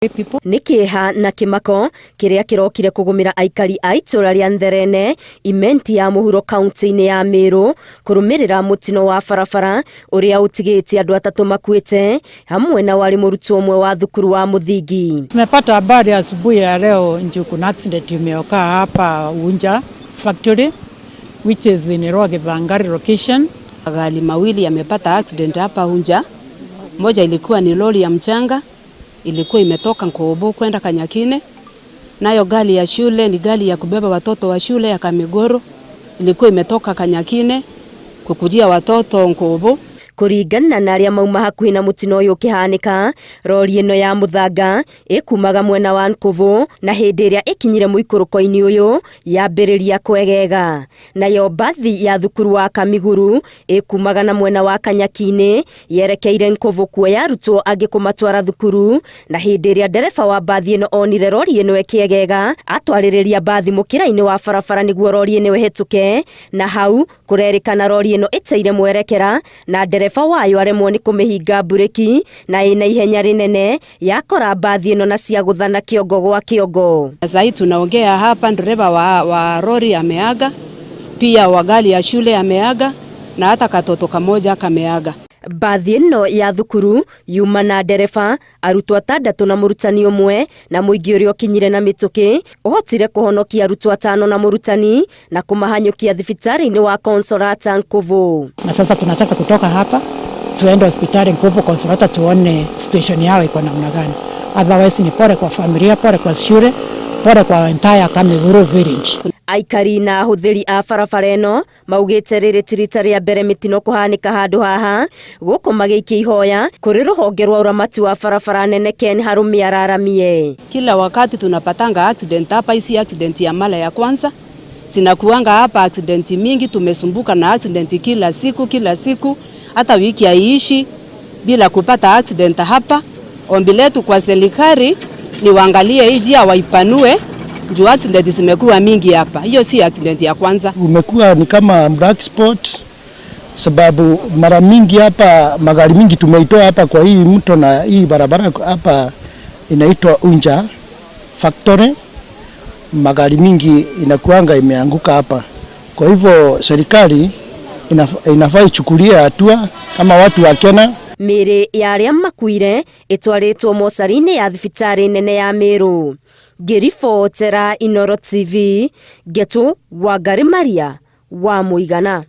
Nĩ kĩeha na kĩmako kĩrĩa kĩrokire kũgũmĩra aikari a itũra rĩa Ntherene, Imenti ya mũhuro kaunti-inĩ ya Meru, kũrũmĩrĩra mũtino wa barabara ũrĩa ũtigĩte andũ atatũ makuĩte hamwe na warĩ mũrutwo ũmwe wa thukuru wa mũthingi. Tumepata habari asubuhi ya leo juu kuna accident imeokaa hapa Unja factory, which is in Lower Githangari location. Magari mawili yamepata accident hapa Unja. Moja ilikuwa ni lori ya mchanga, ilikuwa imetoka Nkobo kwenda Kanyakine. Nayo gari ya shule ni gari ya kubeba watoto wa shule ya Kamigoro, ilikuwa imetoka Kanyakine kukujia watoto Nkobo. Kũringana na arĩa mauma hakuhĩ na mũtino ũyũ ũkĩhanĩka, rori ĩno ya mũthanga ĩkumaga mwena wa Nkuvu na hĩndĩ ĩrĩa ĩkinyire mũikũrũko-inĩ ũyũ yambĩrĩria kwegega. Nayo mbathi ya thukuru wa Kamiguru ĩkumaga na mwena wa Kanyaki-inĩ yerekeire Nkuvu kuoya arutwo angĩ kũmatwara thukuru, na hĩndĩ ĩrĩa ndereba wa mbathi ĩno onire rori ĩno ĩkĩegega atwarĩrĩria mbathi mũkĩra-inĩ wa barabara nĩguo rori ĩno ĩhĩtũke, na hau kũrerĩkana rori ĩno ĩteire mwerekera na ndereba wayo aremwo nĩ kũmĩhinga mburĩki na ĩna ihenya rĩnene yakora mbathi ĩno na ciagũthana kĩongo gwa kĩongo. Sasa hii tunaongea hapa, dereva wa lori ameaga, pia wa gari ya shule ameaga na hata katoto kamoja kameaga. Mbathi ĩno ya thukuru yuma na ndereba, arutwo atandatũ na mũrutani ũmwe, na mũingĩ ũrĩa ũkinyire na mĩtũkĩ ũhotire kũhonokia arutwo atano na mũrutani na kũmahanyũkia thibitarĩ-inĩ wa Consolata Nkuvu. Na sasa tunataka kutoka hapa tuende hospitali Nkuvu Consolata tuone situation yao iko namna gani. Otherwise ni pole kwa familia, pole kwa shule, pole kwa entire Kamiguru village. Aikari na ahũthĩri a barabara ĩno maugĩte rĩrĩ ti rita rĩa mbere mĩtino kũhanĩka handũ haha, gũkũ magĩikia ihoya kũrĩ rũhonge rwa ũramati wa barabara nene Ken Harũmĩ araramie. Kila wakati tunapatanga accident hapa, hii si accident ya mara ya kwanza. Zinakuanga hapa accident mingi, tumesumbuka na accident kila siku kila siku, hata wiki haiishi bila kupata accident hapa. Ombi letu kwa serikali ni waangalie hii njia waipanue, juu accident zimekuwa mingi hapa. Hiyo si accident ya kwanza. Umekuwa ni kama black spot, sababu mara mingi hapa magari mingi tumeitoa hapa kwa hii mto na hii barabara hapa inaitwa Unja Factory, magari mingi inakuanga imeanguka hapa. Kwa hivyo serikali inafaa ichukulie hatua kama watu wa Kenya. Mĩĩrĩ ya arĩa makuire ĩtwarĩtwo mocarĩ-inĩ ya thibitarĩ nene ya Meru. Ngĩribotera Inooro TV, Ngetu Wangari Maria wa Mũigana.